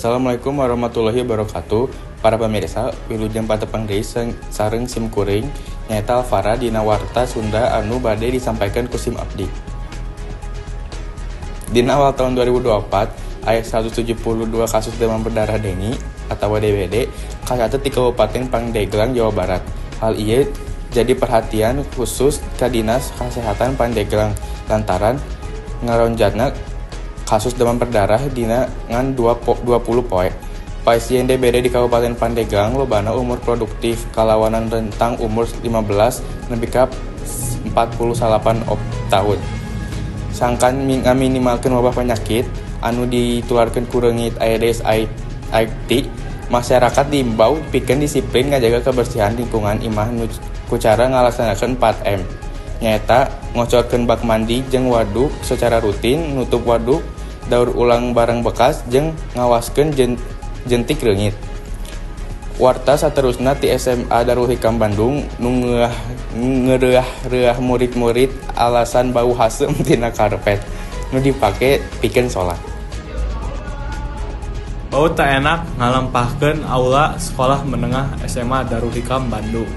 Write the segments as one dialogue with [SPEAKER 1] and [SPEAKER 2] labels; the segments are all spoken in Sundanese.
[SPEAKER 1] Assalamualaikum warahmatullahi wabarakatuh. Para pemirsa, wilujeng patepang deui sareng sim kuring, nyaeta Alvara, dina Warta Sunda anu bade disampaikan ku sim abdi. Dina awal tahun 2024 aya 172 kasus demam berdarah dengue atau DBD kacatet di Kabupaten Pandeglang, Jawa Barat. Hal ieu jadi perhatian khusus ka Dinas Kesehatan Pandeglang lantaran ngaronjatna kasus demam berdarah dina ngan 20 poe. Pasien DBD di Kabupaten Pandeglang lobana umur produktif kalawan rentang umur 15 nepi ka 48 tahun. Sangkan ngaminimalkeun wabah penyakit anu ditularkeun ku reungit Aedes aegypti, masyarakat diimbau pikeun disiplin ngajaga kebersihan lingkungan imah ku cara ngalaksanakeun 4M, nyaeta ngocorkeun bak mandi jeung waduk secara rutin, nutup waduk, daur ulang barang bekas, jeung ngawaskeun jentik reungit. Warta saterusna ti SMA Darul Hikam Bandung nu ngeureuah-reuah murid-murid alasan bau haseum tina karpet nu dipake pikeun salat.
[SPEAKER 2] Bau tak enak ngalempahkeun aula Sekolah Menengah SMA Darul Hikam Bandung.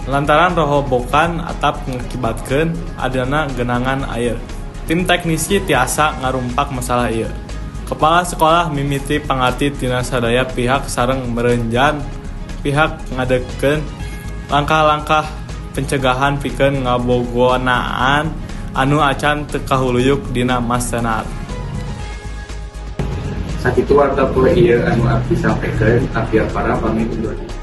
[SPEAKER 2] Lantaran rohobokan atap ngakibatkeun adana genangan air. Tim teknisi tiasa ngarumpak masalah ieu. Kepala sekolah mimiti pangarti tina sadaya pihak sareng merenjan pihak ngadegkeun langkah-langkah pencegahan pikeun ngabogonaan anu acan teu kahuluyuk dina mastenar.
[SPEAKER 1] Sakitu warta poe ieu anu abdi sampaikan, abdi Alvara pamit undur diri.